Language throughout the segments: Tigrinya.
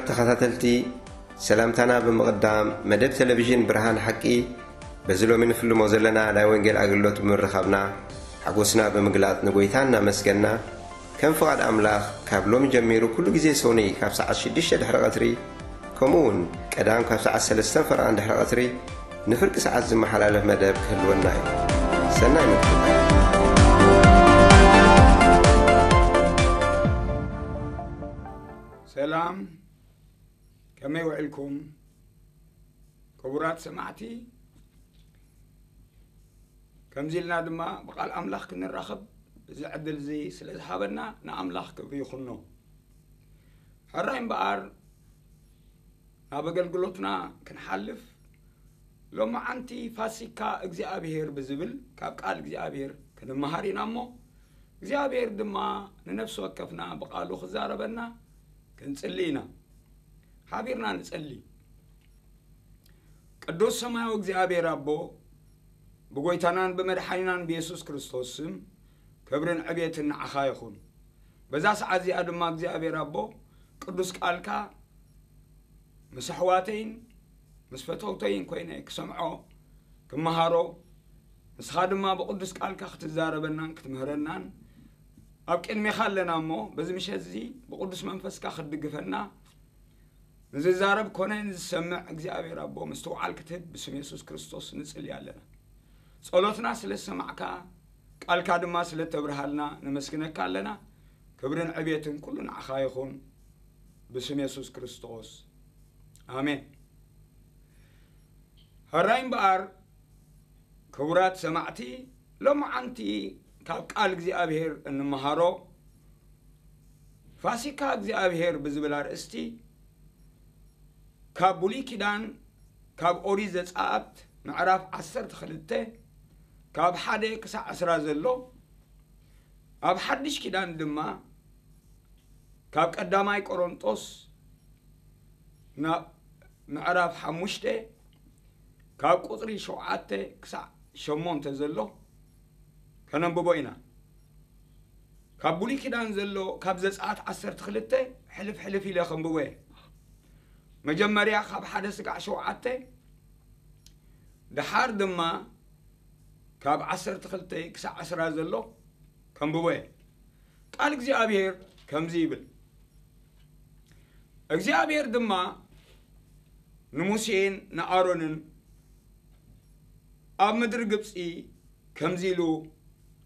ተኸታተልቲ ሰላምታና ብምቕዳም፣ መደብ ቴሌቪዥን ብርሃን ሓቂ በዚ ሎሚ ንፍልሞ ዘለና ናይ ወንጌል ኣገልግሎት ብምርኻብና ሓጎስና ብምግላጽ ንጎይታ እናመስገና፣ ከም ፍቓድ ኣምላኽ ካብ ሎሚ ጀሚሩ ኩሉ ግዜ ሶኒ ካብ ሰዓት ሽዱሽተ ድሕሪ ቀትሪ፣ ከምኡ እውን ቀዳም ካብ ሰዓት ሰለስተን ፈረቓን ድሕሪ ቀትሪ ንፍርቂ ሰዓት ዝመሓላለፍ መደብ ክህልወና እዩ። ሰናይ ምክትታል። ሰላም፣ ከመይ ውዕልኩም ክቡራት ሰማዕቲ? ከምዚ ኢልና ድማ ብቃል ኣምላኽ ክንራኸብ እዚ ዕድል እዚ ስለ ዝሃበና ንኣምላኽ ክብሪ ይኹኖ። ሕራይ እምበኣር ናብ ኣገልግሎትና ክንሓልፍ ሎማዓንቲ ፋሲካ እግዚኣብሔር ብዝብል ካብ ቃል እግዚኣብሔር ክንመሃር ኢና እሞ እግዚኣብሔር ድማ ንነፍሲ ወከፍና ብቃሉ ክዛረበና ክንጽሊ ኢና። ሓቢርና ንጸሊ። ቅዱስ ሰማያዊ እግዚኣብሔር ኣቦ ብጎይታናን ብመድሓኒናን ብየሱስ ክርስቶስ ስም ክብርን ዕቤትን ንዓኻ ይኹን። በዛ ሰዓት እዚኣ ድማ እግዚኣብሔር ኣቦ ቅዱስ ቃልካ ምስ ኣሕዋተይን ምስ ፈተውተይን ኮይነ ክሰምዖ ክመሃሮ ንስኻ ድማ ብቅዱስ ቃልካ ክትዛረበናን ክትምህረናን ኣብ ቅድሜኻ ኣለና እሞ በዚ ምሸት እዚ ብቅዱስ መንፈስካ ክትድግፈና ንዝዛረብ ኮነ ንዝሰምዕ እግዚኣብሔር ኣቦ ምስትውዓል ክትህብ ብስም የሱስ ክርስቶስ ንጽሊ ኣለና። ጸሎትና ስለ ዝሰማዕካ ቃልካ ድማ ስለ ተብርሃልና ነመስግነካ ኣለና። ክብርን ዕቤትን ኩሉ ንዓኻ ይኹን ብስም የሱስ ክርስቶስ ኣሜን። ሕራይ እምበኣር ክቡራት ሰማዕቲ ሎማዓንቲ ካብ ቃል እግዚኣብሔር እንመሃሮ ፋሲካ እግዚኣብሔር ብዝብል ኣርእስቲ ካብ ብሉይ ኪዳን ካብ ኦሪት ዘጸኣት ምዕራፍ ዓሰርተ ክልተ ካብ ሓደ ክሳዕ ዕስራ ዘሎ ኣብ ሓድሽ ኪዳን ድማ ካብ ቀዳማይ ቆሮንጦስ ናብ ምዕራፍ ሓሙሽተ ካብ ቁፅሪ ሸውዓተ ክሳዕ ሸሞንተ ዘሎ ከነንብቦ ኢና። ካብ ብሉይ ኪዳን ዘሎ ካብ ዘፀኣት ዓሰርተ ክልተ ሕልፍ ሕልፍ ኢለ ከንብቦ እየ። መጀመርያ ካብ ሓደ ስጋዕ ሸውዓተ ደሓር ድማ ካብ ዓሰርተ ክልተ ክሳዕ ዕስራ ዘሎ ከንብቦ እየ። ቃል እግዚኣብሔር ከምዚ ይብል። እግዚኣብሔር ድማ ንሙሴን ንኣሮንን ኣብ ምድሪ ግብፂ ከምዚ ኢሉ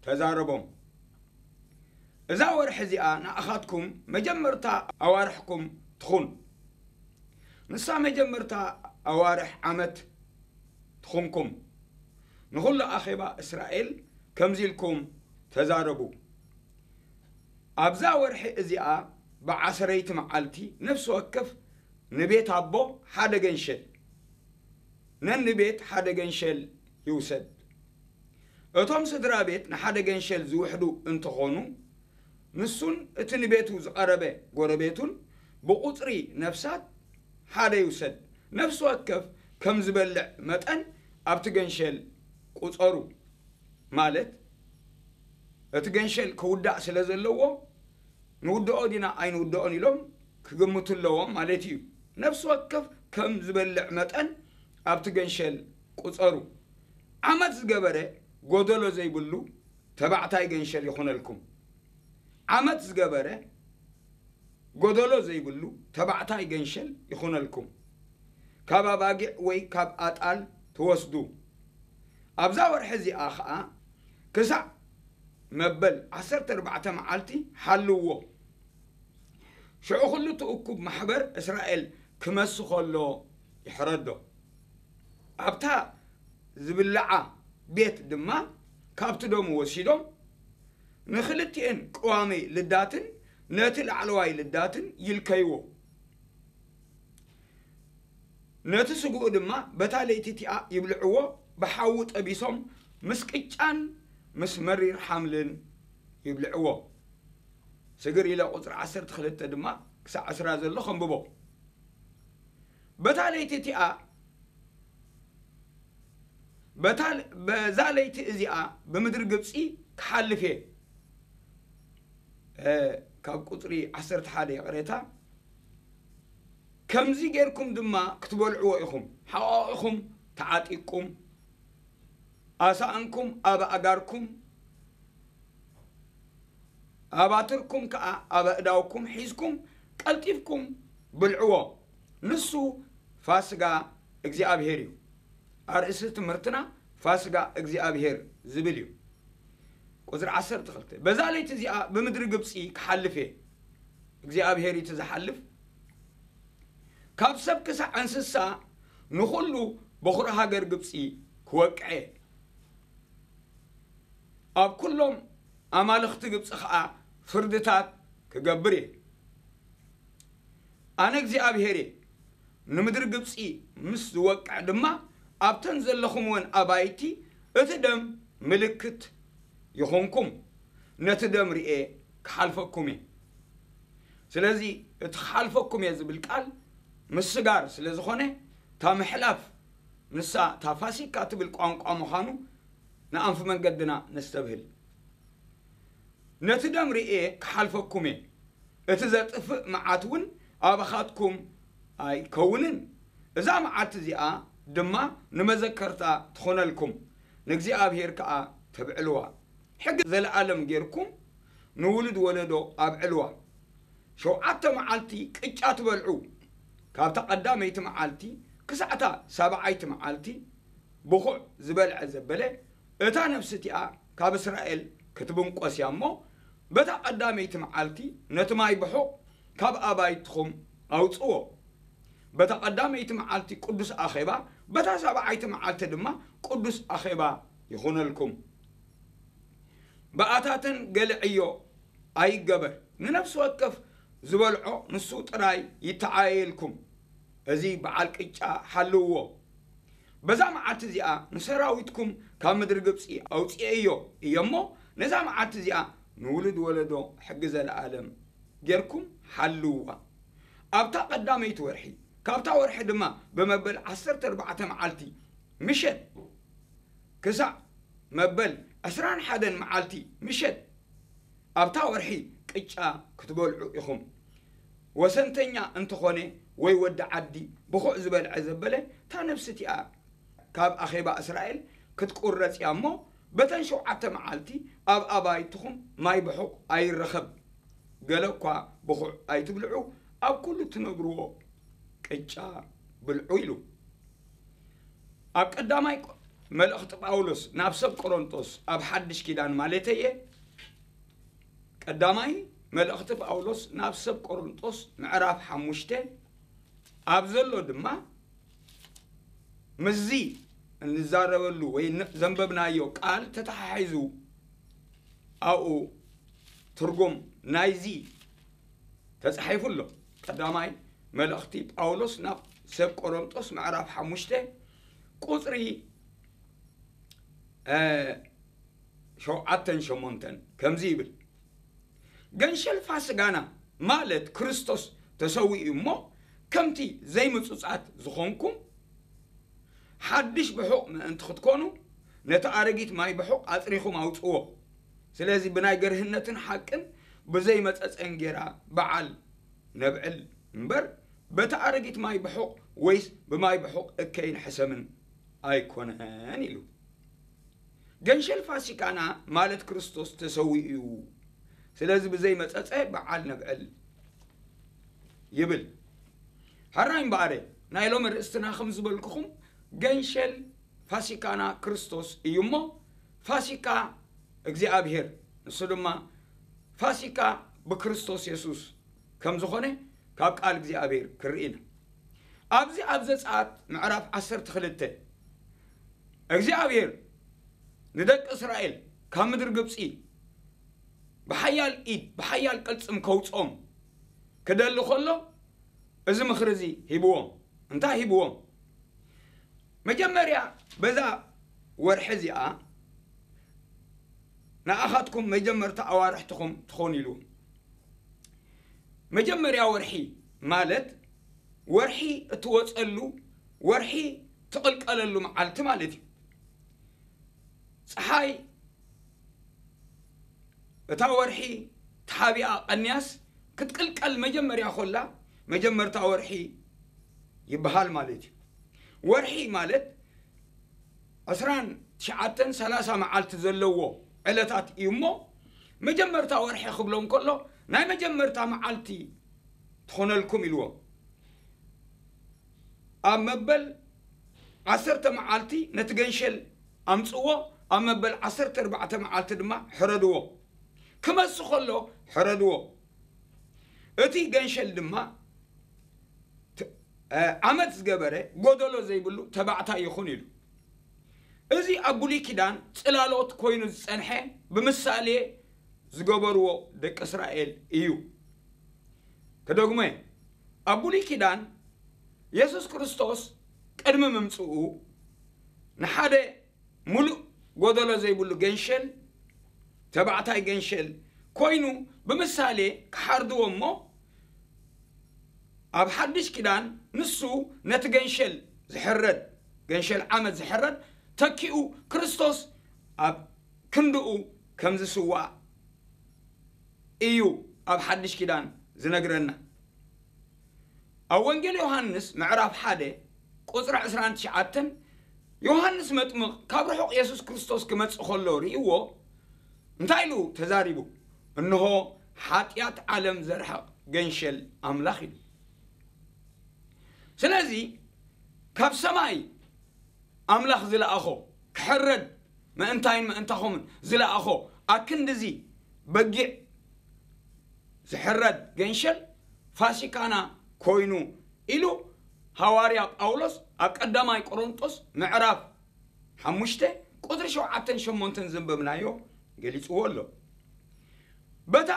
ተዛረቦም። እዛ ወርሒ እዚኣ ንኣኻትኩም መጀመርታ ኣዋርሕኩም ትኹን። ንሳ መጀመርታ ኣዋርሕ ዓመት ትኹንኩም። ንኹሉ ኣኼባ እስራኤል ከምዚ ኢልኩም ተዛረቡ። ኣብዛ ወርሒ እዚኣ ብዓሰረይቲ መዓልቲ ነፍሲ ወከፍ ንቤት ኣቦ ሓደ ገንሸል ነንቤት ሓደ ገንሸል ይውሰድ። እቶም ስድራ ቤት ንሓደ ገንሸል ዝውሕዱ እንተኾኑ ንሱን እቲ ንቤቱ ዝቐረበ ጎረቤቱን ብቑጽሪ ነፍሳት ሓደ ይውሰድ። ነፍሲ ወከፍ ከም ዝበልዕ መጠን ኣብቲ ገንሸል ቁጸሩ። ማለት እቲ ገንሸል ክውዳእ ስለ ዘለዎ ንውድኦ ዲና ኣይንውድኦን ኢሎም ክግምቱ ኣለዎም ማለት እዩ። ነፍሲ ወከፍ ከም ዝበልዕ መጠን ኣብቲ ገንሸል ቁጸሩ። ዓመት ዝገበረ ጎደሎ ዘይብሉ ተባዕታይ ገንሸል ይኹነልኩም። ዓመት ዝገበረ ጎደሎ ዘይብሉ ተባዕታይ ገንሸል ይኹነልኩም። ካብ ኣባጊዕ ወይ ካብ ኣጣል ትወስዱ። ኣብዛ ወርሒ እዚኣ ኸኣ ክሳዕ መበል ዓሰርተ ኣርባዕተ መዓልቲ ሓልዎ። ሽዑ ኹሉ እቲ እኩብ ማሕበር እስራኤል ክመሲ ኸሎ ይሕረዶ። ኣብታ ዝብልዓ ቤት ድማ ካብቲ ደሙ ወሲዶም ንኽልቲኤን ቀዋሚ ልዳትን ነቲ ላዕለዋይ ልዳትን ይልከይዎ። ነቲ ስግኡ ድማ በታ ለይቲ እቲኣ ይብልዕዎ፣ ብሓዊ ጠቢሶም ምስ ቅጫን ምስ መሪር ሓምልን ይብልዕዎ። ስግር ኢለ ቁፅሪ ዓሰርተ ክልተ ድማ ክሳዕ ዕስራ ዘሎ ከንብቦ። በታ ለይቲ እቲኣ በታ በዛ ለይቲ እዚኣ ብምድሪ ግብፂ ክሓልፍ እየ። ካብ ቁፅሪ ዓሰርተ ሓደ ይቕሬታ። ከምዚ ጌርኩም ድማ ክትበልዕዎ ኢኹም። ሓቋቑኹም ተዓጢቅኩም፣ ኣሳእንኩም ኣብ ኣእጋርኩም፣ ኣባትርኩም ከኣ ኣብ ኣእዳውኩም ሒዝኩም ቀልጢፍኩም ብልዕዎ። ንሱ ፋስጋ እግዚኣብሄር እዩ። ኣርእስቲ ትምህርትና ፋስጋ እግዚኣብሄር ዝብል እዩ። ቁጽሪ ዓሰርተ ክልተ፣ በዛ ለይቲ እዚኣ ብምድሪ ግብጺ ክሓልፍ እየ። እግዚኣብሄር እዩ እቲ ዝሓልፍ። ካብ ሰብ ክሳዕ እንስሳ ንኹሉ በኹሪ ሃገር ግብጺ ክወቅዕ እየ። ኣብ ኩሎም ኣማልኽቲ ግብጺ ኸኣ ፍርድታት ክገብር እየ። ኣነ እግዚኣብሄር እየ። ንምድሪ ግብጺ ምስ ዝወቅዕ ድማ ኣብተን ዘለኹምወን ኣባይቲ እቲ ደም ምልክት ይኹንኩም። ነቲ ደም ርኤ ክሓልፈኩም እየ። ስለዚ እቲ ክሓልፈኩም እየ ዝብል ቃል ምስጋር ስለ ዝኾነ፣ እታ ምሕላፍ ንሳ እታ ፋሲካ ትብል ቋንቋ ምዃኑ ንኣንፊ መንገድና ነስተብህል። ነቲ ደም ርእየ ክሓልፈኩም እየ፣ እቲ ዘጥፍእ መዓት እውን ኣባኻትኩም ኣይከውንን። እዛ መዓልቲ እዚኣ ድማ ንመዘከርታ ትኾነልኩም፣ ንእግዚኣብሔር ከኣ ተብዕልዋ። ሕጊ ዘለኣለም ጌርኩም ንውሉድ ወለዶ ኣብዕልዋ። ሸውዓተ መዓልቲ ቅጫ ትበልዑ፣ ካብታ ቀዳመይቲ መዓልቲ ክሳዕታ ሳብዓይቲ መዓልቲ ብኹዕ ዝበልዐ ዘበለ፣ እታ ነፍሲ እቲኣ ካብ እስራኤል ክትብንቆስ እያ እሞ፣ በታ ቀዳመይቲ መዓልቲ ነቲ ማይ ብሑቕ ካብ ኣባይትኹም ኣውጽዎ። በታ ቀዳመይቲ መዓልቲ ቅዱስ ኣኼባ፣ በታ ሳብዓይቲ መዓልቲ ድማ ቅዱስ ኣኼባ ይኹነልኩም። ብኣታተን ገለ ዕዮ ኣይገበር። ንነፍሲ ወከፍ ዝበልዖ ንሱ ጥራይ ይተዓየየልኩም። እዚ በዓል ቅጫ ሓልውዎ። በዛ መዓልቲ እዚኣ ንሰራዊትኩም ካብ ምድሪ ግብጺ ኣውጽኤዮ እየ እሞ፣ ነዛ መዓልቲ እዚኣ ንውሉድ ወለዶ ሕጊ ዘለኣለም ጌርኩም ሓልውዋ። ኣብታ ቀዳመይቲ ወርሒ፣ ካብታ ወርሒ ድማ ብመበል ዓሰርተ ኣርባዕተ መዓልቲ ምሸት ክሳዕ መበል ዕስራን ሓደን መዓልቲ ምሸት ኣብታ ወርሒ ቅጫ ክትበልዑ ኢኹም። ወሰንተኛ እንተኾነ ወይ ወዲ ዓዲ ብኹዕ ዝበልዐ ዘበለ፣ እታ ነፍሲ እቲኣ ካብ ኣኼባ እስራኤል ክትቁረጽ እያ እሞ፣ በተን ሸውዓተ መዓልቲ ኣብ ኣባይትኹም ማይ ብሑቕ ኣይረኸብ። ገለ እኳ ብኹዕ ኣይትብልዑ፣ ኣብ ኩሉ ትነብርዎ ቅጫ ብልዑ ኢሉ። ኣብ ቀዳማይ ቆ-፣ መልእኽቲ ጳውሎስ ናብ ሰብ ቆሮንጦስ፣ ኣብ ሓድሽ ኪዳን ማለተይ እየ፣ ቀዳማይ መልእኽቲ ጳውሎስ ናብ ሰብ ቆሮንጦስ ምዕራፍ ሓሙሽተ ኣብ ዘሎ ድማ ምስዚ እንዛረበሉ ወይ ን-፣ ዘንበብናዮ ቃል ተተሓሒዙ ኣብኡ ትርጉም ናይዚ ተጻሒፉ ኣሎ። ቀዳማይ መልእኽቲ ጳውሎስ ናብ ሰብ ቆሮንጦስ ምዕራፍ ሓሙሽተ ቁጽሪ፣ እ፣ ሸውዓተን ሸሞንተን ከምዚ ይብል፣ "ገንሸል ፋስጋና ማለት ክርስቶስ ተሰዊኡ እሞ፣ ከምቲ ዘይምጹጻት ዝኾንኩም፣ ሓድሽ ብሑቕ ምእንቲ ክትኮኑ፣ ነቲ ኣረጊት ማይ ብሑቕ ኣጽሪኹም ኣውጽዎ። ስለዚ ብናይ ገርህነትን ሓቅን ብዘይ መጸጸን ጌራ በዓል ነብዕል እምበር፣ በቲ ኣረጊት ማይ ብሑቕ ወይስ ብማይ ብሑቕ እከይን ሕሰምን ኣይኮነን" ኢሉ። ገንሸል ፋሲካና ማለት ክርስቶስ ተሰዊኡ እዩ። ስለዚ ብዘይ መጸጸ በዓል ነብዕል ይብል። ሕራይ እምበኣረ፣ ናይ ሎሚ ርእስትና ከም ዝበልኩኹም ገንሸል ፋሲካና ክርስቶስ እዩ እሞ፣ ፋሲካ እግዚኣብሔር፣ ንሱ ድማ ፋሲካ ብክርስቶስ የሱስ ከም ዝኾነ ካብ ቃል እግዚኣብሔር ክርኢ ኢና። ኣብዚ ኣብ ዘጸኣት ምዕራፍ ዓሰርተ ክልተ፣ እግዚኣብሔር ንደቂ እስራኤል ካብ ምድሪ ግብጺ ብሓያል ኢድ፣ ብሓያል ቅልጽም ከውጽኦም ክደሊ ከሎ፣ እዚ ምኽሪ እዚ ሂብዎም። እንታይ ሂብዎም? መጀመርያ በዛ ወርሒ እዚኣ ንኣኻትኩም መጀመርታ ኣዋርሕትኹም ትኾኑ ኢልዎም። መጀመርያ ወርሒ ማለት ወርሒ እትወጸሉ፣ ወርሒ ትቕልቀለሉ መዓልቲ ማለት እዩ። ጸሓይ እታ ወርሒ ተሓቢኣ ቀንያስ ክትቅልቀል መጀመርያ ኮላ፣ መጀመርታ ወርሒ ይበሃል ማለት እዩ። ወርሒ ማለት ዕስራን ትሽዓተን ሰላሳ መዓልቲ ዘለዎ ዕለታት እዩ እሞ፣ መጀመርታ ወርሒ ክብሎም ከሎ፣ ናይ መጀመርታ መዓልቲ ትኾነልኩም ኢልዎ። ኣብ መበል ዓሰርተ መዓልቲ ነቲ ገንሸል ኣምጽዎ፣ ኣብ መበል ዓሰርተ ኣርባዕተ መዓልቲ ድማ ሕረድዎ። ክመጽእ ከሎ ሕረድዎ። እቲ ገንሸል ድማ ት-፣ እ፣ ዓመት ዝገበረ ጎደሎ ዘይብሉ ተባዕታይ ይኹን ኢሉ። እዚ ኣብ ብሉይ ኪዳን ጽላሎት ኮይኑ ዝጸንሐ ብምሳሌ ዝገበርዎ ደቂ እስራኤል እዩ። ክደግሞ እየ። ኣብ ብሉይ ኪዳን የሱስ ክርስቶስ ቅድሚ ምምጽኡ ንሓደ ምሉእ ጎደሎ ዘይብሉ ገንሸል፣ ተባዕታይ ገንሸል ኮይኑ ብምሳሌ ክሓርድዎ እሞ፣ ኣብ ሓድሽ ኪዳን ንሱ ነቲ ገንሸል ዝሕረድ፣ ገንሸል ዓመት ዝሕረድ ተኪኡ ክርስቶስ ኣብ ክንድኡ ከም ዝስዋእ እዩ ኣብ ሓድሽ ኪዳን ዝነግረና። ኣብ ወንጌል ዮሃንስ ምዕራፍ ሓደ ቁጽሪ ዕስራን ትሽዓተን፣ ዮሃንስ መጥምቕ ካብ ርሑቕ የሱስ ክርስቶስ ክመጽእ ከሎ ርእይዎ፣ እንታይ ኢሉ ተዛሪቡ? "እንሆ፣ ሓጢኣት ዓለም ዘርሕቕ ገንሸል ኣምላኽ" ኢሉ። ስለዚ፣ ካብ ሰማይ ኣምላኽ ዝለኣኾ፣ ክሕረድ ምእንታይን ምእንታኹምን ዝለኣኾ፣ ኣክንድዚ በጊዕ ዝሕረድ ገንሸል ፋሲካና ኮይኑ ኢሉ ሃዋርያ ጳውሎስ ኣብ ቀዳማይ ቆሮንጦስ ምዕራፍ ሓሙሽተ ቁጽሪ ሸውዓተን ሸሞንተን ዘንበብናዮ ገሊጽዎ ኣሎ። በታ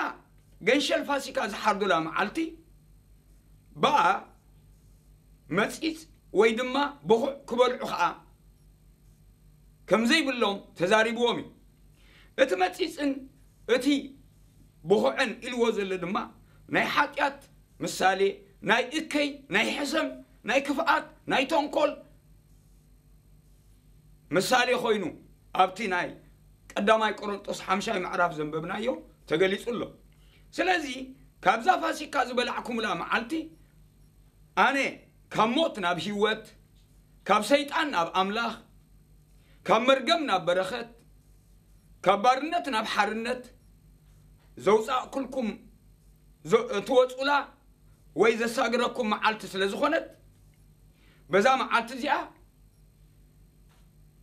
ገንሸል ፋሲካ ዝሓርዱላ መዓልቲ፣ ብኣ መጺጽ ወይ ድማ ብኹዕ ክበልዑ ኸኣ ከም ዘይብሎም ተዛሪብዎም እዩ። እቲ መጺጽን እቲ ብኹዕን ኢልዎ ዘሎ ድማ ናይ ሓጢኣት ምሳሌ፣ ናይ እከይ፣ ናይ ሕሰም፣ ናይ ክፍኣት፣ ናይ ተንኮል ምሳሌ ኮይኑ ኣብቲ ናይ ቀዳማይ ቆሮንጦስ ሓምሻይ ምዕራፍ ዘንበብናዮ ተገሊጹ ኣሎ። ስለዚ ካብዛ ፋሲካ ዝበላዕኩምላ መዓልቲ ኣነ ካብ ሞት ናብ ህይወት፣ ካብ ሰይጣን ናብ ኣምላኽ፣ ካብ መርገም ናብ በረኸት፣ ካብ ባርነት ናብ ሓርነት ዘውጻእኩልኩም፣ ዘ-፣ እትወጹላ ወይ ዘሳግረኩም መዓልቲ ስለ ዝኾነት፣ በዛ መዓልቲ እዚኣ፣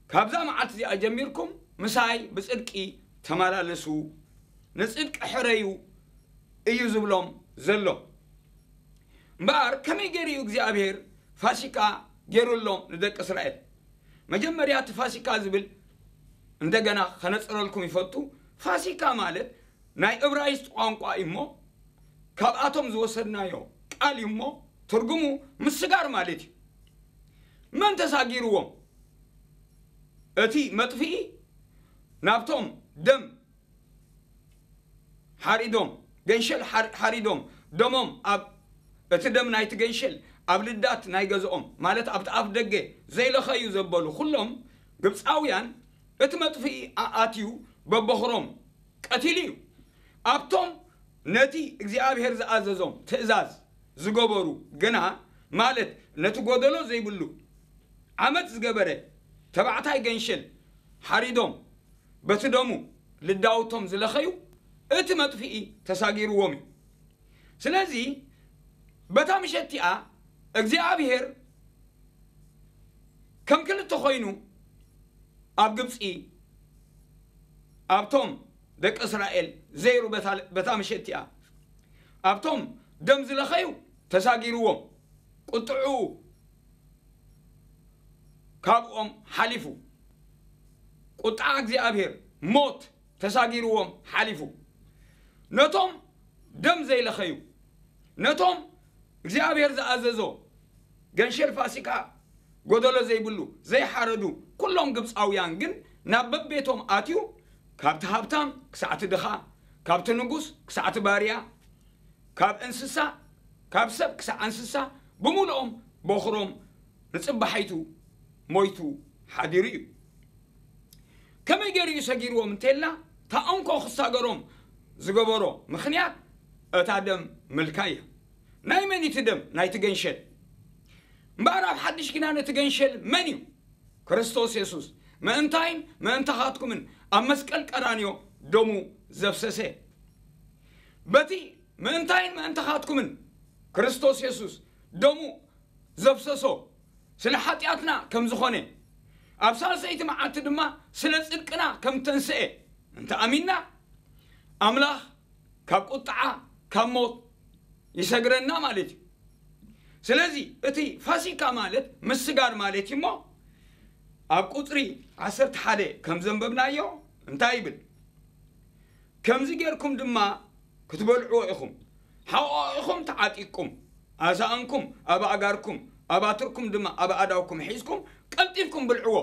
ካብዛ መዓልቲ እዚኣ ጀሚርኩም ምሳይ ብጽድቂ ተመላለሱ፣ ንጽድቂ ሕረዩ እዩ ዝብሎም ዘሎ። እምበኣር ከመይ ገይሩ እዩ እግዚኣብሔር ፋሲካ ገይሩሎም ንደቂ እስራኤል? መጀመርያ እቲ ፋሲካ ዝብል እንደገና ከነጽረልኩም ይፈቱ። ፋሲካ ማለት ናይ እብራይስጥ ቋንቋ እዩ እሞ፣ ካብኣቶም ዝወሰድናዮ ቃል እዩ እሞ፣ ትርጉሙ ምስጋር ማለት እዩ። መን ተሳጊርዎም? እቲ መጥፍኢ ናብቶም ደም ሓሪዶም፣ ገንሸል ሓር-፣ ሓሪዶም፣ ደሞም ኣብ፣ እቲ ደም ናይቲ ገንሸል ኣብ ልዳት ናይ ገዝኦም፣ ማለት ኣብቲ ኣፍ ደገ ዘይለኸዩ ዘበሉ ኩሎም ግብፃውያን፣ እቲ መጥፍኢ ኣኣትዩ በበኹሮም ቀቲሉ እዩ። ኣብቶም ነቲ እግዚኣብሔር ዝኣዘዞም ትእዛዝ ዝገበሩ ግና፣ ማለት ነቲ ጎደሎ ዘይብሉ ዓመት ዝገበረ ተባዕታይ ገንሸል ሓሪዶም በቲ ደሙ ልዳውቶም ዝለኸዩ፣ እቲ መጥፍኢ ተሳጊርዎም እዩ። ስለዚ በታ ምሸት እቲኣ እግዚኣብሔር ከም ክልተ ኮይኑ ኣብ ግብፂ ኣብቶም ደቂ እስራኤል ዘይሩ በታ፣ በታ ምሸት እቲኣ ኣብቶም ደም ዝለኸዩ ተሳጊርዎም፣ ቁጥዑ ካብኦም ሓሊፉ፣ ቁጥዓ እግዚኣብሔር ሞት ተሳጊርዎም ሓሊፉ። ነቶም ደም ዘይለኸዩ፣ ነቶም እግዚኣብሔር ዝኣዘዞ ገንሸል ፋሲካ ጎደሎ ዘይብሉ ዘይሓረዱ ኩሎም ግብፃውያን ግን ናብ በቤቶም ኣትዩ፣ ካብቲ ሃብታም ክሳዕቲ ድኻ፣ ካብቲ ንጉስ ክሳዕቲ ባርያ፣ ካብ እንስሳ፣ ካብ ሰብ ክሳዕ እንስሳ ብምሉኦም በኹሮም ንጽባሒቱ ሞይቱ ሓዲሩ እዩ። ከመይ ገይሩ እዩ ሰጊርዎም እንተልና፣ እታ እንኮ ክሳገሮም ዝገበሮ ምኽንያት እታ ደም ምልካይ እያ። ናይ መን እቲ ደም? ናይቲ ገንሸል። እምበኣር ኣብ ሓድሽ ኪዳን እቲ ገንሸል መን እዩ? ክርስቶስ የሱስ ምእንታይን ምእንታኻትኩምን ኣብ መስቀል ቀራንዮ ደሙ ዘፍሰሰ። በቲ ምእንታይን ምእንታኻትኩምን ክርስቶስ የሱስ ደሙ ዘፍሰሶ ስለ ሓጢኣትና ከም ዝኾነ፣ ኣብ ሳልሰይቲ መዓልቲ ድማ ስለ ጽድቅና ከም ተንስኤ እንተ ኣሚንና፣ ኣምላኽ ካብ ቁጥዓ፣ ካብ ሞት ይሰግረና ማለት እዩ። ስለዚ እቲ ፋሲካ ማለት ምስጋር ማለት እዩ እሞ፣ ኣብ ቁጽሪ ዓሰርተ ሓደ ከም ዘንበብናዮ እንታይ ይብል? ከምዚ ጌርኩም ድማ ክትበልዕዎ ኢኹም። ሓቆ ኢኹም ተዓጢቅኩም፣ ኣሳእንኩም ኣብ ኣእጋርኩም፣ ኣባትርኩም ድማ ኣብ ኣእዳውኩም ሒዝኩም ቀልጢፍኩም ብልዕዎ።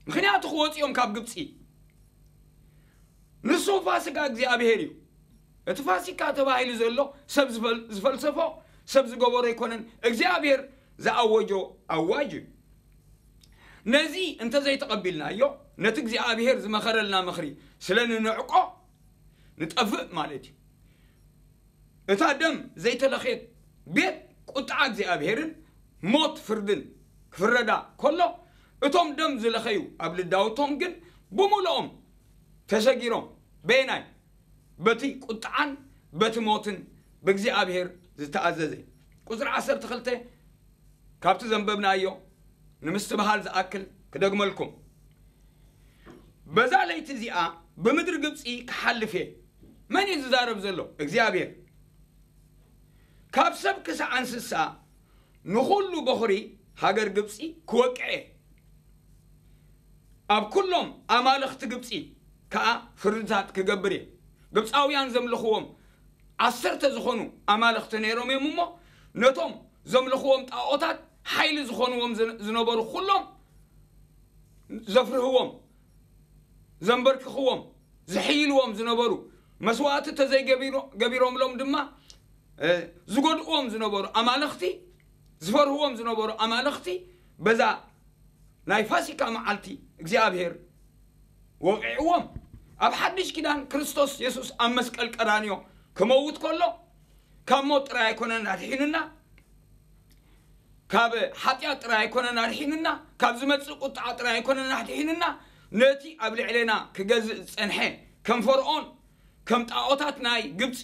ምኽንያቱ ክወጽኡ እዮም ካብ ግብጺ። ንሱ ፋሲካ እግዚኣብሔር እዩ። እቲ ፋሲካ ተባሂሉ ዘሎ ሰብ ዝፈል-፣ ዝፈልሰፎ፣ ሰብ ዝገበሮ ኣይኮነን፣ እግዚኣብሔር ዝኣወጆ ኣዋጅ እዩ። ነዚ እንተዘይተቐቢልናዮ፣ ነቲ እግዚኣብሔር ዝመኸረልና ምኽሪ ስለ ንንዕቆ ንጠፍእ ማለት እዩ። እታ ደም ዘይተለኸየት ቤት ቁጥዓ እግዚኣብሔርን ሞት ፍርድን ክፍረዳ ከሎ፣ እቶም ደም ዝለኸዩ ኣብ ልዳውቶም ግን ብምሉኦም ተሰጊሮም። በየናይ? በቲ ቁጥዓን በቲ ሞትን ብእግዚኣብሔር ዝተኣዘዘ። ቁጽሪ ዓሰርተ ክልተ ካብቲ ዘንበብናዮ ንምስትብሃል ዝኣክል ክደግመልኩም። በዛ ለይቲ እዚኣ ብምድሪ ግብጺ ክሓልፍ እየ። መን እዩ ዝዛረብ ዘሎ? እግዚኣብሔር። ካብ ሰብ ክሳዕ እንስሳ ንኹሉ በኹሪ ሃገር ግብጺ ክወቅዕ እየ። ኣብ ኩሎም ኣማልኽቲ ግብጺ ከኣ ፍርድታት ክገብር እየ። ግብጻውያን ዘምልኽዎም ዓሰርተ ዝኾኑ ኣማልኽቲ ነይሮም እዮም እሞ፣ ነቶም ዘምልኽዎም ጣዖታት ሓይሊ ዝኾንዎም ዝነ-፣ ዝነበሩ ኩሎም ዘፍርህዎም፣ ዘንበርክኽዎም፣ ዝሕይልዎም ዝነበሩ፣ መስዋእቲ ተዘይገቢሮ-፣ ገቢሮምሎም ድማ፣ እ፣ ዝጎድእዎም ዝነበሩ ኣማልኽቲ፣ ዝፈርህዎም ዝነበሩ ኣማልኽቲ፣ በዛ ናይ ፋሲካ መዓልቲ እግዚኣብሔር ወቂዕዎም። ኣብ ሓድሽ ኪዳን ክርስቶስ የሱስ ኣብ መስቀል ቀራንዮ ክመውት ከሎ፣ ካብ ሞት ጥራይ ኣይኮነን ኣድሒኑና፣ ካብ ሓጢኣት ጥራይ ኣይኮነን ኣድሒኑና፣ ካብ ዝመጽእ ቁጥዓ ጥራይ ኣይኮነን ኣድሒኑና፣ ነቲ ኣብ ልዕሌና ክገዝእ ዝጸንሐ፣ ከም ፈርዖን፣ ከም ጣዖታት ናይ ግብጺ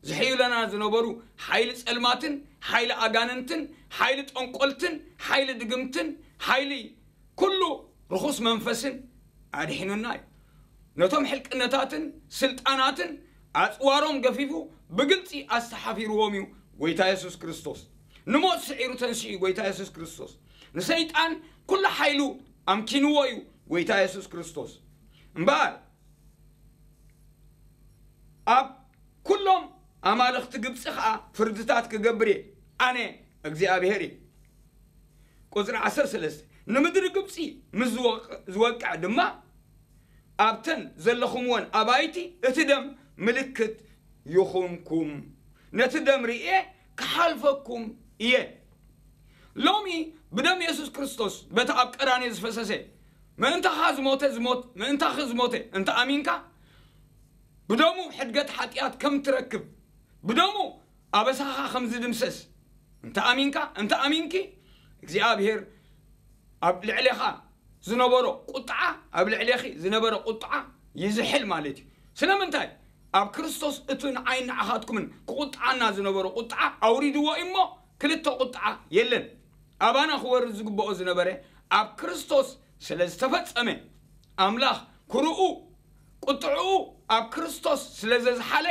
ዝሕይለና ዝነበሩ ሓይሊ ጸልማትን፣ ሓይሊ ኣጋንንትን፣ ሓይሊ ጠንቆልትን፣ ሓይሊ ድግምትን፣ ሓይሊ ኩሉ ርኹስ መንፈስን ኣድሒኑና እዩ። ነቶም ሕልቅነታትን ስልጣናትን ኣጽዋሮም ገፊፉ ብግልጺ ኣስተሓፊርዎም እዩ ጎይታ የሱስ ክርስቶስ። ንሞት ስዒሩ ተንሲኡ እዩ ጎይታ የሱስ ክርስቶስ። ንሰይጣን ኩሉ ሓይሉ ኣምኪንዎ እዩ ጎይታ የሱስ ክርስቶስ። እምበኣር ኣብ ኩሎም ኣማልኽቲ ግብጺ ኸኣ ፍርድታት ክገብር እየ፣ ኣነ እግዚኣብሄር እየ። ቁጽሪ ዓሰርተ ሰለስተ፣ ንምድሪ ግብጺ ምስ ዝወቅ-፣ ዝወቅዕ ድማ፣ ኣብተን ዘለኹምወን ኣባይቲ እቲ ደም ምልክት ይኹንኩም። ነቲ ደም ርእየ ክሓልፈኩም እየ። ሎሚ ብደም የሱስ ክርስቶስ በቲ ኣብ ቀራንዮ ዝፈሰሰ፣ ምእንታኻ ዝሞተ ዝሞት፣ ምእንታኺ ዝሞተ እንተ ኣሚንካ፣ ብደሙ ሕድገት ሓጢኣት ከም ትረክብ፣ ብደሙ ኣበሳኻ ከም ዝድምሰስ እንተ ኣሚንካ፣ እንተ ኣሚንኪ፣ እግዚኣብሔር ኣብ ልዕሌኻ ዝነበሮ ቁጥዓ፣ ኣብ ልዕሌኺ ዝነበረ ቁጥዓ ይዝሕል ማለት እዩ። ስለምንታይ? ኣብ ክርስቶስ እቲ ንዓይን ንዓኻትኩምን ክቁጥዓና ዝነበሮ ቁጥዓ ኣውሪድዎ እዩ እሞ፣ ክልተ ቁጥዓ የለን። ኣባና ክወርድ ዝግብኦ ዝነበረ ኣብ ክርስቶስ ስለ ዝተፈጸመ፣ ኣምላኽ ክርኡ ቁጥዕኡ ኣብ ክርስቶስ ስለ ዘዝሓለ፣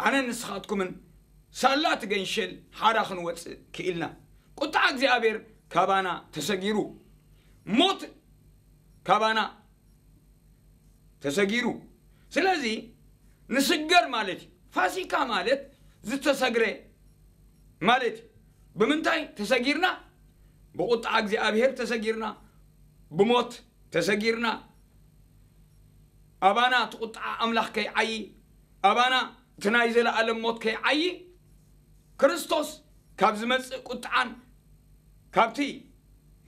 ኣነን ንስኻትኩምን ሳላ እቲ ገንሸል ሓራ ክንወጽእ ክኢልና። ቁጥዓ እግዚኣብሔር ካባና ተሰጊሩ፣ ሞት ካባና ተሰጊሩ። ስለዚ ንስገር ማለት እዩ። ፋሲካ ማለት ዝተሰግረ ማለት እዩ። ብምንታይ ተሰጊርና? ብቁጥዓ እግዚኣብሔር ተሰጊርና፣ ብሞት ተሰጊርና። ኣባና እቲ ቁጥዓ ኣምላኽ ከይዓዪ፣ ኣባና እቲ ናይ ዘለኣለም ሞት ከይዓዪ፣ ክርስቶስ ካብ ዝመጽእ ቁጥዓን ካብቲ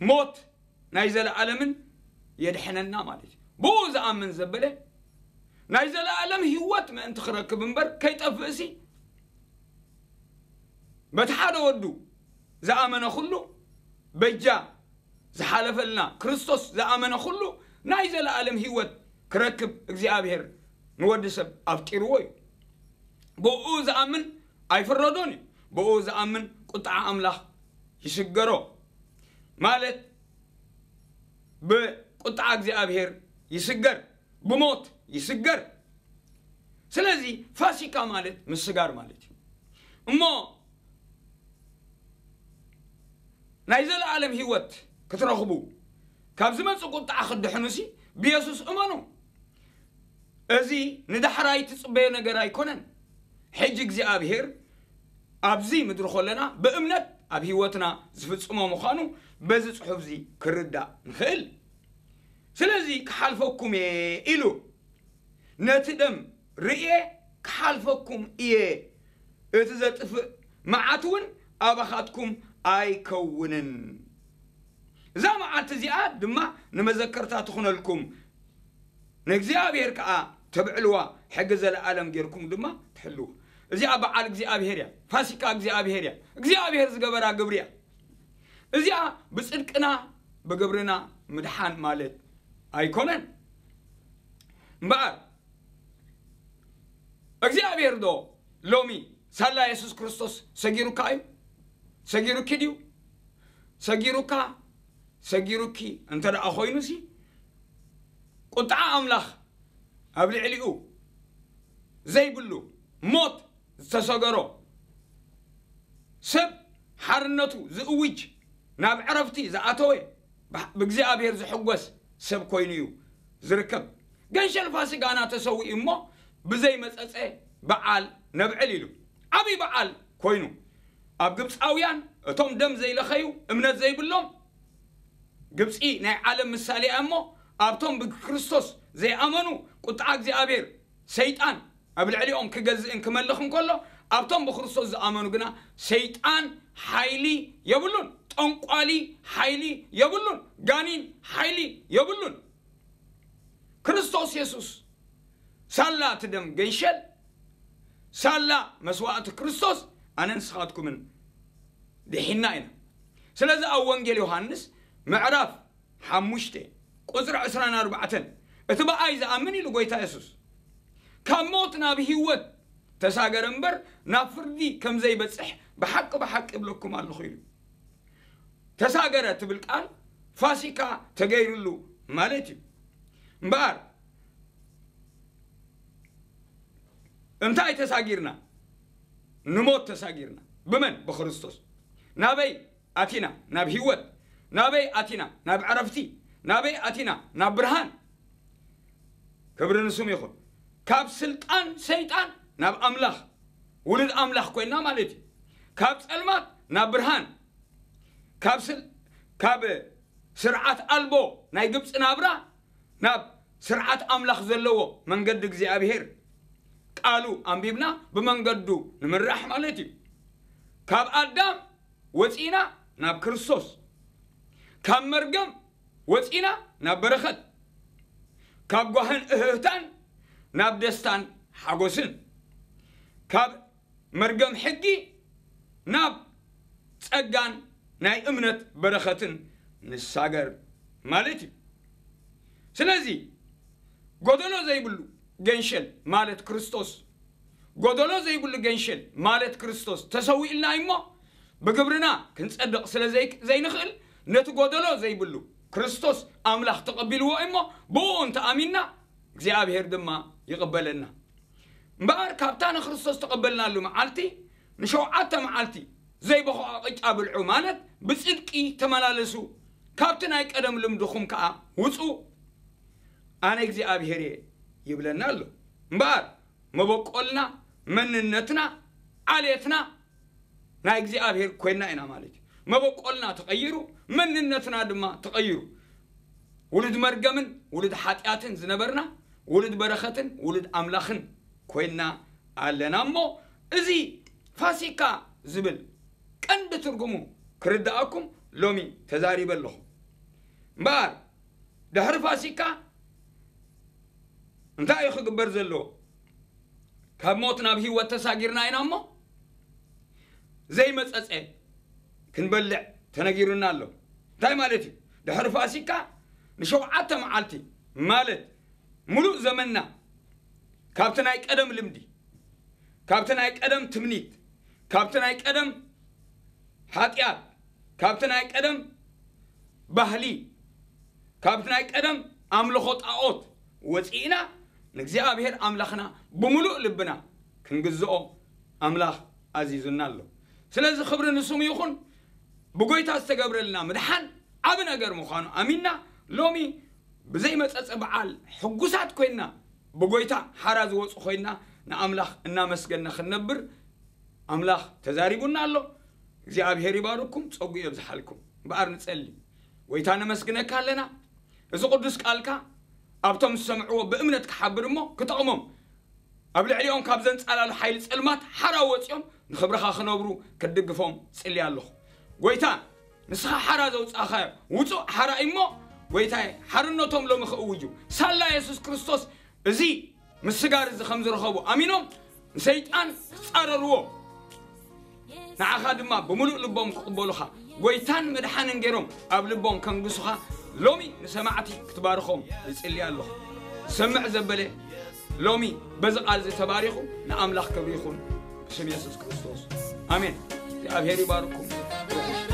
ሞት ናይ ዘለኣለምን የድሕነና ማለት እዩ። ብኡ ዝኣምን ዘበለ ናይ ዘለኣለም ህይወት ምእንቲ ክረክብ እምበር ከይጠፍእሲ፣ በቲ ሓደ ወዱ ዝኣመነ ኩሉ በጃ ዝሓለፈልና ክርስቶስ ዝኣመነ ኩሉ ናይ ዘለኣለም ህይወት ክረክብ እግዚኣብሔር ንወዲ ሰብ ኣፍጢርዎ እዩ። ብኡ ዝኣምን ኣይፍረዶን እዩ። ብኡ ዝኣምን ቁጥዓ ኣምላኽ ይስገሮ፣ ማለት ብቁጥዓ እግዚኣብሔር ይስገር፣ ብሞት ይስገር። ስለዚ ፋሲካ ማለት ምስጋር ማለት እዩ። እሞ ናይ ዘለኣለም ህይወት ክትረኽቡ፣ ካብ ዝመጽእ ቁጥዓ ክትድሕኑሲ ብየሱስ እመኑ። እዚ ንዳሕራይ ትጽበዮ ነገር ኣይኮነን። ሕጂ እግዚኣብሔር ኣብዚ ምድሪ ከለና ብእምነት ኣብ ህይወትና ዝፍጽሞ ምዃኑ በዚ ጽሑፍዚ ክርዳእ ንኽእል። ስለዚ ክሓልፈኩም እየ ኢሉ፣ ነቲ ደም ርእየ ክሓልፈኩም እየ፣ እቲ ዘጥፍእ መዓት እውን ኣባኻትኩም ኣይከውንን። እዛ መዓት እዚኣ ድማ ንመዘከርታ ትኹነልኩም፣ ንእግዚኣብሔር ከዓ ተብዕልዋ፣ ሕጊ ዘለኣለም ጌርኩም ድማ ትሕልዋ። እዚኣ በዓል እግዚኣብሔር እያ፣ ፋሲካ እግዚኣብሔር እያ፣ እግዚኣብሔር ዝገበራ ግብሪ እያ። እዚኣ ብጽድቅና ብግብርና ምድሓን ማለት ኣይኮነን። እምበኣር እግዚኣብሔር ዶ ሎሚ ሳላ የሱስ ክርስቶስ ሰጊሩካ እዩ? ሰጊሩኪ ድዩ? ሰጊሩካ፣ ሰጊሩኪ እንተ ደኣ ኮይኑሲ፣ ቁጥዓ ኣምላኽ ኣብ ልዕሊኡ ዘይብሉ ሞት ዝተሰገሮ፣ ሰብ ሓርነቱ ዝእውጅ፣ ናብ ዕረፍቲ ዝኣተወ፣ ብእግዚኣብሔር ዝሕጎስ ሰብ ኮይኑ እዩ ዝርከብ። ገንሸል ፋሲጋና ተሰዊኡ እሞ ብዘይ መጸጸ በዓል ነብዕል ኢሉ። ዓብዪ በዓል ኮይኑ ኣብ ግብፃውያን፣ እቶም ደም ዘይለኸዩ፣ እምነት ዘይብሎም፣ ግብፂ ናይ ዓለም ምሳሌ እያ እሞ ኣብቶም ብክርስቶስ ዘይኣመኑ ቁጥዓ እግዚኣብሔር ሰይጣን ኣብ ልዕሊኦም ክገዝእን ክመልኽን ከሎ፣ ኣብቶም ብክርስቶስ ዝኣመኑ ግና ሰይጣን ሓይሊ የብሉን፣ ጠንቋሊ ሓይሊ የብሉን፣ ጋኒን ሓይሊ የብሉን። ክርስቶስ የሱስ ሳላ እቲ ደም ገንሸል፣ ሳላ መስዋእቲ ክርስቶስ ኣነ ንስኻትኩምን ድሒና ኢና። ስለዚ ኣብ ወንጌል ዮሃንስ ምዕራፍ ሓሙሽተ ቁፅሪ ዕስራን ኣርባዕተን፣ እቲ ብኣይ ዝኣምን ኢሉ ጎይታ የሱስ፣ ካብ ሞት ናብ ህይወት ተሳገረ እምበር ናብ ፍርዲ ከም ዘይበፅሕ ብሓቂ ብሓቂ እብለኩም ኣለኹ ኢሉ። ተሳገረ ትብል ቃል ፋሲካ ተገይሩሉ ማለት እዩ። እምበኣር እንታይ ተሳጊርና? ንሞት ተሳጊርና። ብመን? ብክርስቶስ። ናበይ ኣቲና? ናብ ህይወት። ናበይ ኣቲና? ናብ ዕረፍቲ። ናበይ ኣቲና? ናብ ብርሃን። ክብሪ ንስሙ ይኹን። ካብ ስልጣን ሰይጣን ናብ ኣምላኽ፣ ውሉድ ኣምላኽ ኮይና ማለት እዩ። ካብ ጸልማት ናብ ብርሃን፣ ካብ ስል-፣ ካብ ስርዓት ኣልቦ ናይ ግብፂ ናብራ ናብ ስርዓት ኣምላኽ ዘለዎ መንገዲ እግዚኣብሔር ቃሉ ኣንቢብና ብመንገዱ ንምራሕ ማለት እዩ። ካብ ኣዳም ወፂና ናብ ክርስቶስ፣ ካብ መርገም ወፂና ናብ በረኸት፣ ካብ ጓህን እህህታን ናብ ደስታን ሓጎስን፣ ካብ መርገም ሕጊ ናብ ጸጋን ናይ እምነት በረኸትን ንሳገር ማለት እዩ። ስለዚ ጎደሎ ዘይብሉ ገንሸል ማለት ክርስቶስ፣ ጎደሎ ዘይብሉ ገንሸል ማለት ክርስቶስ ተሰዊእልና እሞ ብግብርና ክንጸድቕ ስለ ዘይ-፣ ዘይንኽእል፣ ነቲ ጎደሎ ዘይብሉ ክርስቶስ ኣምላኽ ተቐቢልዎ እሞ ብኡ እንተኣሚንና እግዚኣብሔር ድማ ይቕበለና። እምበኣር ካብታ ንክርስቶስ ተቐበልናሉ መዓልቲ ንሸውዓተ መዓልቲ ዘይበኹዓ ቅጫ ብልዑ፣ ማለት ብጽድቂ ተመላለሱ፣ ካብቲ ናይ ቀደም ልምድኹም ከኣ ውጹ፣ ኣነ እግዚኣብሔር እየ ይብለና ኣሎ። እምበኣር መበቆልና፣ መንነትና፣ ዓሌትና ናይ እግዚኣብሔር ኮይና ኢና ማለት እዩ። መበቆልና ተቐይሩ፣ መንነትና ድማ ተቐይሩ። ውሉድ መርገምን ውሉድ ሓጢኣትን ዝነበርና ውሉድ በረኸትን ውሉድ ኣምላኽን ኮይና ኣለና። እሞ እዚ ፋሲካ ዝብል ቀንዲ ትርጉሙ ክርድኣኩም ሎሚ ተዛሪበ ኣለኹ። እምበኣር ድሕሪ ፋሲካ እንታይ እዩ ክግበር ዘለዎ? ካብ ሞት ናብ ህይወት ተሳጊርና ኢና እሞ ዘይመጸጸ ክንበልዕ ተነጊሩና ኣሎ። እንታይ ማለት እዩ? ድሕሪ ፋሲካ ንሸውዓተ መዓልቲ ማለት ሙሉእ ዘመንና ካብቲ ናይ ቀደም ልምዲ፣ ካብቲ ናይ ቀደም ትምኒት፣ ካብቲ ናይ ቀደም ሓጢኣት፣ ካብቲ ናይ ቀደም ባህሊ፣ ካብቲ ናይ ቀደም ኣምልኾ ጣዖት ወፂእና ንእግዚኣብሔር ኣምላኽና ብምሉእ ልብና ክንግዝኦ ኣምላኽ ኣዚዙና ኣሎ። ስለዚ ክብሪ ንስሙ ይኹን። ብጎይታ ዝተገብረልና ምድሓን ዓቢ ነገር ምዃኑ ኣሚንና ሎሚ ብዘይመጸጸ በዓል ሕጉሳት ኮይንና ብጎይታ ሓራ ዝወፁ ኮይንና ንኣምላኽ እናመስገንና ክንነብር ኣምላኽ ተዛሪቡና ኣሎ። እግዚኣብሔር ይባርኩም፣ ጸጉ የብዝሓልኩም። እምበኣር ንጸሊ። ጎይታ ነመስግነካ ኣለና። እዚ ቅዱስ ቃልካ ኣብቶም ዝሰምዕዎ ብእምነት ክሓብር እሞ ክጠቕሞም፣ ኣብ ልዕሊኦም ካብ ዘንጻላሉ ሓይሊ ጸልማት ሓራ ወጺኦም ንኽብርኻ ክነብሩ ክትድግፎም ጽሊ ኣለኹ። ጎይታ ንስኻ ሓራ ዘውጻእኻዮ ውጹእ ሓራ እሞ፣ ጎይታየ ሓርነቶም ሎሚ ክእውጁ ሳላ የሱስ ክርስቶስ እዚ ምስጋር እዚ ከም ዝረኸቡ ኣሚኖም ንሰይጣን ክጻረርዎ፣ ንዓኻ ድማ ብምሉእ ልቦም ክቕበሉኻ ጎይታን መድሓንን ገይሮም ኣብ ልቦም ከንግሱኻ ሎሚ ንሰማዕቲ ክትባርኾም ይጽሊ ኣለኹ። ዝሰምዕ ዘበለ ሎሚ በዚ ቃል እዚ ተባሪኹ ንኣምላኽ ክብሪ ይኹን። ብስም የሱስ ክርስቶስ ኣሜን። እግዚኣብሔር ይባርኩም።